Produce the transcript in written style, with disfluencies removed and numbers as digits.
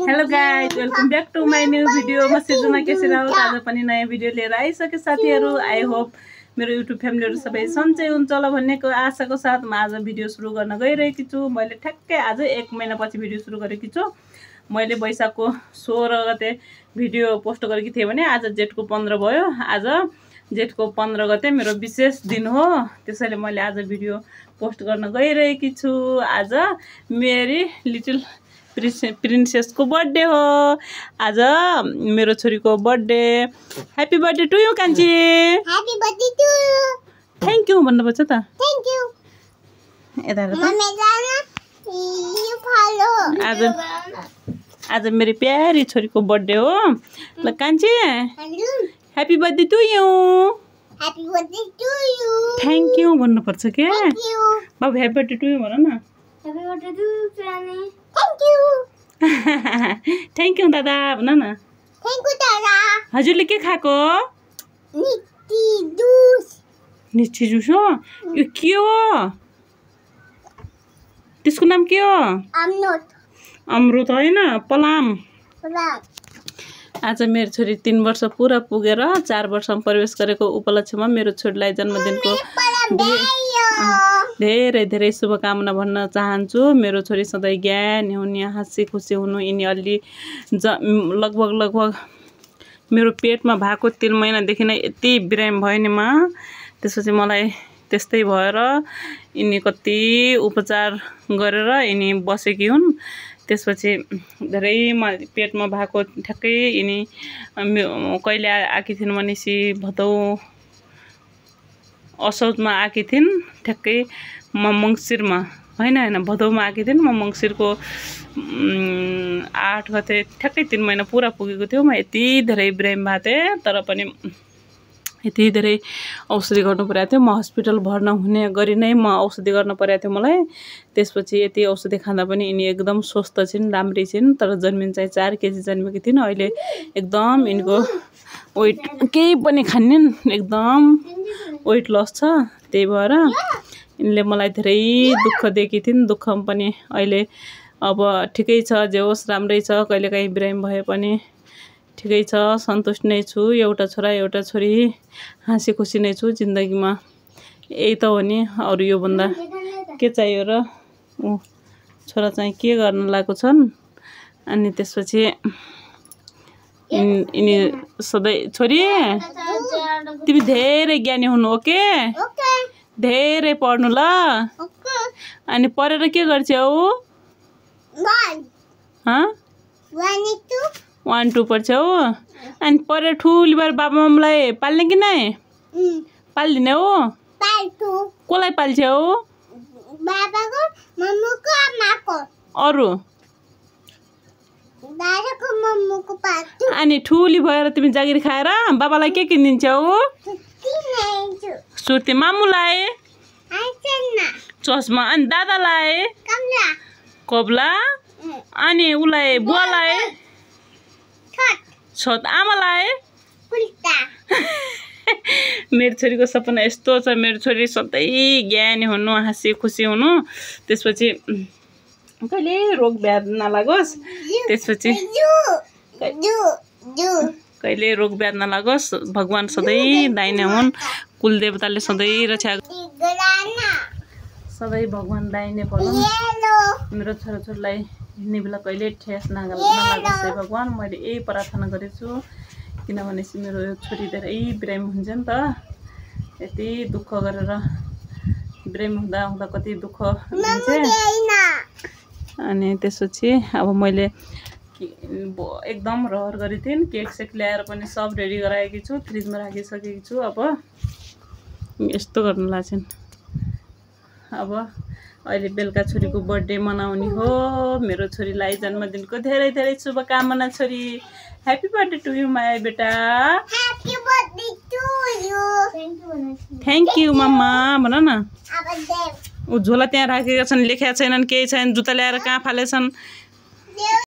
Hello guys, welcome back to my new video. म सिर्जना केसी राउत आज पनि नयाँ भिडियो लिएर आइसके साथीहरू। आई होप मेरो युट्युब फ्यामिलीहरू सबै सन्चै हुन्छ होला भन्नेको आशाको साथ म आज भिडियो सुरु गर्न गइरहेकी छु। मैले ठ्याक्कै आज 1 महिनापछि भिडियो सुरु गरेकी छु। मैले वैशाखको 16 गते भिडियो पोस्ट गरेकी थिएँ भने आज जेठको 15 भयो। आज जेठको 15 गते मेरो विशेष दिन हो, त्यसैले मैले आज भिडियो पोस्ट गर्न गइरहेकी छु। आज मेरी लिटिल प्रिन्सेसको बर्थडे हो। आज मेरो छोरीको birthday. Happy birthday to you कान्छी। Happy birthday to you. Thank you भन्नुपर्छ त। Thank you. यता हेर त। आज मेरो प्यारी छोरीको बर्थडे हो। ल कान्छी happy birthday to you. Happy birthday to you. Thank you भन्नुपर्छ के? Thank you. बाबु ह्यापी बर्थडे टु यु भन न। ह्यापी बर्थडे टु यु प्यानी। Thank you. थ्याङ्क यू दादा भन न। थ्याङ्क यू दादा। हजुरले के खाएको? निची जुस। निची जुस हो? यो के हो? त्यसको नाम के हो? अमरुद। अमरुद होइन, पलाम। पलाम। आज मेरो छोरी 3 वर्ष पुरा पुगेर 4 वर्षमा प्रवेश गरेको उपलक्ष्यमा मेरो छोरीलाई जन्मदिनको धेरै धेरै शुभकामना भन्न चाहन्छु। मेरो छोरी सधैँ ज्ञानी हुने, हाँसी खुसी हुनु। यिनी अलि लगभग मेरो पेटमा भएको 3 महिनादेखि नै यति बिरामी भयो नि मा। त्यसपछि मलाई त्यस्तै भएर यिनी कति उपचार गरेर यिनी बसेकी हुन्। त्यसपछि धेरै पेटमा भएको ठ्याक्कै यिनी कहिले आएकी थिइन् भनेपछि भदौ असोजमा आएकी थिइन्। ठ्याक्कै म मङ्सिरमा होइन भदौमा आएकी थिइन्। म मङ्सिरको 8 गते ठ्याक्कै 3 महिना पुरा पुगेको थियो। म यति धेरै बिरामी भएको थिएँ, तर पनि यति धेरै औषधि गर्नु परेको थियो। म हस्पिटल भर्ना हुने गरी नै म औषधि गर्न परेको थियो मलाई। त्यसपछि यति औषधि खाँदा पनि यिनी एकदम स्वस्थ छिन्, राम्री छिन्। तर जन्मिन चाहिँ 4 केजी जन्मेकी थिइन्। अहिले एकदम यिनको वेट केही पनि खान्निन्, एकदम वेट लस छ। त्यही भएर यिनले मलाई धेरै दुःख दिएकी थिइन्। दुःखमा पनि अहिले अब ठिकै छ, जे होस् राम्रै छ। कहिलेकाहीँ बिरामी भए पनि ठिकै छ, सन्तुष्ट नै छु। एउटा छोरा एउटा छोरी, हाँसी खुसी नै छु जिन्दगीमा। यही त हो नि, अरू योभन्दा के चाहियो र? छोरा चाहिँ के गर्न लागेको छन्। अनि त्यसपछि यिनी सधैँ छोरी तिमी धेरै ज्ञानी हुनु, ओके? धेरै पढ्नु ल। अनि पढेर के गर्छौ? 1 2 पढ्छौ? अनि पढेर ठुली भएर बाबा मम्मीलाई पाल्ने कि नै? पालिदिने हो? कसलाई पाल्छौ? बाबाको, मम्मीको, आमाको। अरू? दादाको, मम्मीको पाल्छु। अनि ठुली भएर तिमी जागिर खाएर बाबालाई के किनिदिन्छौ? सुर्ती। मामुलाई? चस्मा। अनि दादालाई? कबला। अनि उसलाई बुवालाई? छत। आमालाई? मेरो छोरीको सपना यस्तो छ, मेरो छोरी सधैँ ज्ञानी हुनु, हाँसी खुसी हुनु। त्यसपछि कहिले रोग व्याध नलागोस्। त्यसपछि कहिले रोग व्याध नलागोस्। भगवान सधैँ दाहिने हुन्। कुलदेवताले सधैँ रक्षा, सधैँ भगवान दाहिने पढुन्। मेरो छोराछोरीलाई हिँड्ने बेला कहिले ठेस नलागोस् है भगवान। मैले यही प्रार्थना गरेछु, किनभने मेरो यो छोरी धेरै बिरामी हुन्छ नि त। यति दुःख गरेर बिरामी हुँदा कति दुःख दिन्छ। अनि त्यसपछि अब मैले एकदम रहर गरेको थिएँ। केक सेक ल्याएर पनि सब रेडी गराएकी छु, फ्रिजमा राखिसकेकी छु। अब यस्तो गर्नु लाग्छन्। अब अहिले बेलुका छोरीको बर्थडे मनाउने हो। मेरो छोरीलाई जन्मदिनको धेरै धेरै शुभकामना। छोरी happy birthday to you my बेटा। थ्याङ्क यू मम्मा भन न। ऊ झोला त्यहाँ राखेका छन्, लेखेका छैनन्, केही छैन। जुत्ता ल्याएर कहाँ फालेछन्।